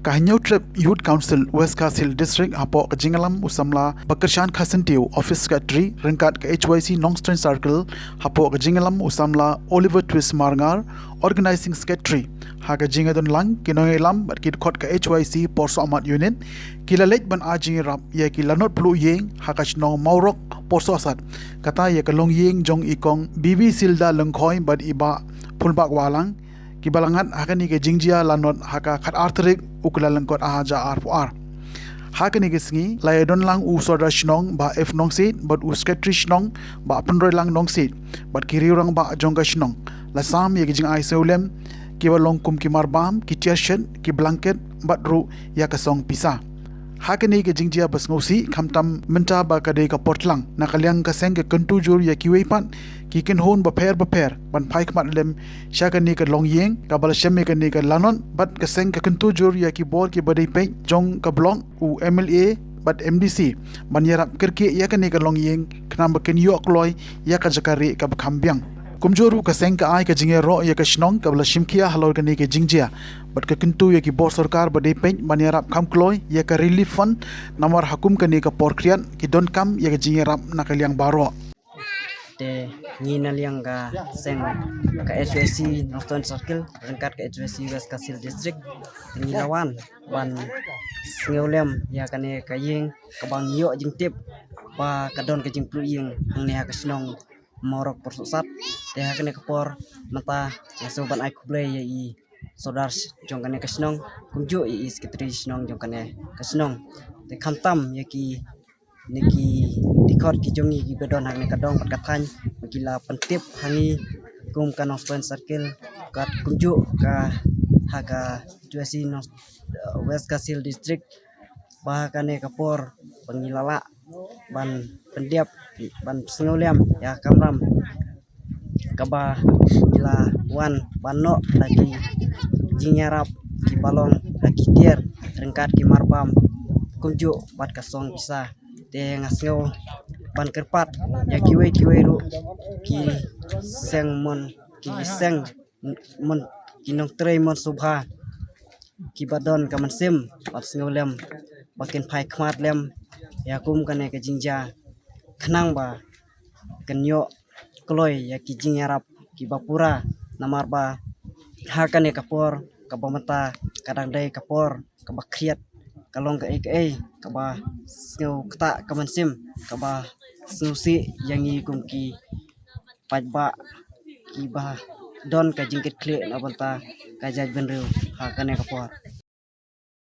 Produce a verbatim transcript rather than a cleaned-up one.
Ka Hynñiewtrep Youth Council West Khasi Hills District hapoh ka jingïalam u samla Bakyrshan Kharsyntiew, Office Secretary, ryngkat ka H Y C Nongstoiñ Circle hapoh ka jingïalam u samla Oliver Twist Marngar, Organizing Secretary. Ha ka jingïadonlang ki nongïalam bad ki dkhot ka H Y C Porsohmat Unit, ki la leit ban ai jingïarap ïa ki lanot pluh ïing ha ka shnong Mawrok Porsohsat, kata ïa ka longïing jong i Kong B B Silda Lyngkhoi bad i Bah Phulbak Wahlang, kiba la ngat ha kane ka jingjia lanot ha ka khatar tarik u Kyllalyngkot ar hajar arphew ar. Ha kane ka sngi la ïadonlang u Sordar Shnong Bah F Nongsiej bad u Secretary Shnong Bah Pynroilang Nongsiej bad ki riew rangbah jong ka shnong. La sam ïa ki jingai sngewlem kiba long kum ki marbam, ki tiar shet, ki blanket bad ruh ïa ka song pisa. Ha kane ka jingjia ba sngewsih, khamtam mynta ba ka dei ka por tlang, na ka liang ka seng ka kyntu jur ïa kiwei pat ki kynhun bapher bapher ban phai khmat lem sha kane ka longïing kaba la shem ïa kane ka lanot, bad ka seng ka kyntu jur ïa ki bor kiba dei peit jong ka block, u M L A bad M D C ban ïarap kyrkieh ïa kane ka longïing khnang ba kin ïoh kloi ïa ka jaka rieh kaba kham biang. Kumjuh ruh ka seng ka ai ka jingïaroh ïa ka shnong kaba la shim khia halor kane ka jingjia bad ka kyntu ïa ki bor sorkar ba dei peit ban ïarap kham kloi ïa ka relief fund, namar ha kum kane ka por khriat ki donkam ïa ka jingïarap na ka liang baroh. Te ngi na liang ka seng ka H Y C Nongstoiñ Circle ryngkat ka H Y C West Khasi Hills District, te ngi la wan ban sngewlem ïa kane ka ïing kaba ngi ïoh jingtip ba ka don ka jingpluh ïing hangne ha ka shnong Mawrok Porsohsat. Te ha kane ka por mynta nga sngewbha ban ai khublei ïa i Sordar jong kane ka shnong, kumjuh ïa i Secretary Shnong jong kane ka shnong. Te khamtam ïa ki ne ki dkhot ki jong ngi kiba don hangne ka dong bad ka thaiñ, ba ki la pyntip ha ngi kum ka Nongstoiñ Circle, kat kumjuh ka ha ka H Y C Nong, West Khasi Hills District, ba ha kane ka por ba ngi la lah ban pyndep, ban sngewlem ïa ka kamram kaba ngi la wan ban noh da ki jingïarap kiba long da ki tiar ryngkat ki marbam kumjuh bad ka song pisa. Te nga sngew ban kyrpad ïa kiwei kiwei ruh ki seng mon, ki seng mon, ki nongtrei mon sngewbha kiba don ka mynsiem ban sngewlem ba kin phai khmat lem ïa kum kane ka jingjia, khnang ba kin ïoh kloi ïa ki jingïarap kiba pura, namar ba ha kane ka por kaba mynta ka dang dei ka por kaba khriat, ka long kaei kaei kaba sngew ktah ka mynsiem, kaba sngewsih ïa ngi kum ki paidbah kiba don ka jingkitkhlieh na bynta ka jaitbynriew ha kane ka por.